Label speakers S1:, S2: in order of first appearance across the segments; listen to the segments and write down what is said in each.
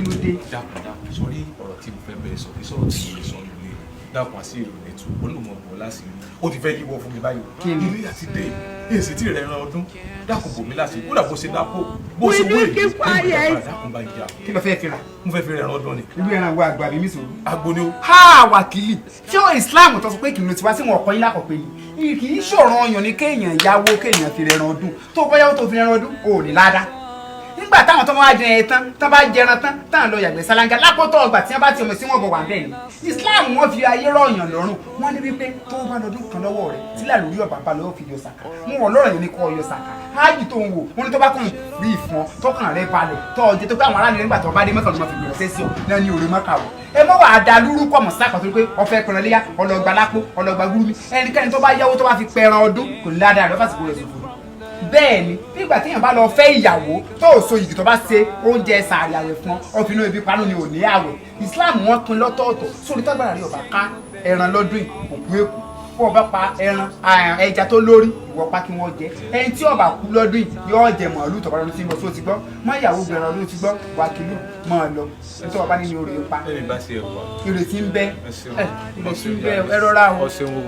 S1: Kí ló dé?
S2: Dákun, dákun, sórí ọ̀rọ̀ tí mo fẹ́ bẹ́ẹ̀ sọ kí sọ̀rọ̀ tí mo lè sọ nílé. Dákun, àṣírí ò ní tú, olùmọ̀ bọ̀ láṣìírí. Ó ti fẹ́ yíwọ́ fún mi báyìí.
S1: Kí ni?
S2: Ilé àti dé èsì tí rẹ̀ ran ọdún. Dákun, bò mí láṣìírí, kódà bó ṣe dápò bó ṣe
S3: Will
S2: wé
S3: you keep quiet?
S2: Dákun, bá yà.
S1: Kí ló fẹ́ fi rà?
S2: Mo fẹ́ fi rẹ̀ ran ọdún ni.
S1: Irú ẹran wo, àgbò àbí mísòrò?
S2: Agbo ni ó.
S1: Ha, wàkìlì, ṣé o Islam tó sọ pé kìnìún ti wá sí wọn ọkọ yín lákọ̀pẹ́ yìí kì í ṣòro ọyàn ni kéèyàn yáwó kéèyàn fi rẹran ọdún? Tó bá yáwó tó fi rẹran ọdún, ò ní ládàá. Nígbà táwọn tó máa jẹ ẹ tán, tó bá jẹran tán, táwọn lọ yàgbẹ́ sálángá lápótọ́ ọgbà tí wọ́n bá ti ọmọ sí wọn bọ̀ wà bẹ́ẹ̀ ni. Islam, wọ́n fi ayé rọ̀yàn lọ́rùn. Wọ́n ní wípé tó bá lọ́dún kan lọ́wọ́ rẹ̀ tí làlórí ọ̀bà bá lọ́wọ́ fi yọ sàkà wọn wọ̀ lọ́rọ̀ yẹn ní kọ́ yọ sàkà. Ájì tó ń wò wọ́n ní tó bá kàn rí ìfọn tọkàn rẹ̀ balẹ̀ tó ọjẹ́ tó pé àwọn aráàlú nígbà tó bá dé mọ́kànlá fi gbìyànjú sí ọ náà ní òrè mọ́kà wọ̀. Ẹ mọ́ wàá da lúrúkọ mọ̀ sákà tó pé ọfẹ́ pẹran léyà, ọlọ́gba lápò, ọlọ́gba gúrúmi. Ẹnikẹ́ni tó bá yáwó tó bá fi pẹran ọdún kò ní ládàá rẹ̀, fásitì rẹ̀ ṣòfò. Bẹ́ẹ̀ ni, bí ìgbà téèyàn bá lọ fẹ́ ìyàwó tó ò so yìgì, tó bá ṣe oúnjẹ sàárì àwẹ̀ fún ọ, ọ̀fìnà ibi panu ni ò ní àwẹ̀. Islam, wọn pin lọ́tọ̀ọ̀tọ̀. Sórí tágbára rí ọba ká ẹran lọ́dún yìí, òkú èkó kó ọba pa ẹran, ẹja tó lórí ìwọ pa kí wọ́n jẹ. Ẹni tí ọba kú lọ́dún yìí yóò jẹ màálù tọ́ba lọ́dún tí ń bọ̀. Tó ti gbọ́? Mọ ìyàwó gbẹ̀rẹ̀ lọ́dún ti gbọ́. Wákìlú, máa lọ, nítorí ọba nínú orí pa.
S2: Ẹni bá ṣe ẹ̀kọ́.
S1: Ìrètí ń bẹ.
S2: Ẹ ṣeun.
S1: Ẹ, ìrètí ń bẹ, ẹ rọra o.
S2: Ọ ṣeun o.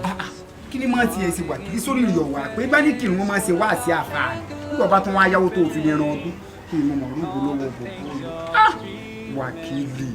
S1: Kí ni máa tiẹ̀ ṣe wà kí sórí ìrì ọ̀wà pé bá ní kírun wọn máa ṣe wá sí àfáà nígbà bá tún wá yáwó tó fi lè ran ọdún? Kí ni mo mọ̀ rúgbó lọ́wọ́ bò? Wákìlì.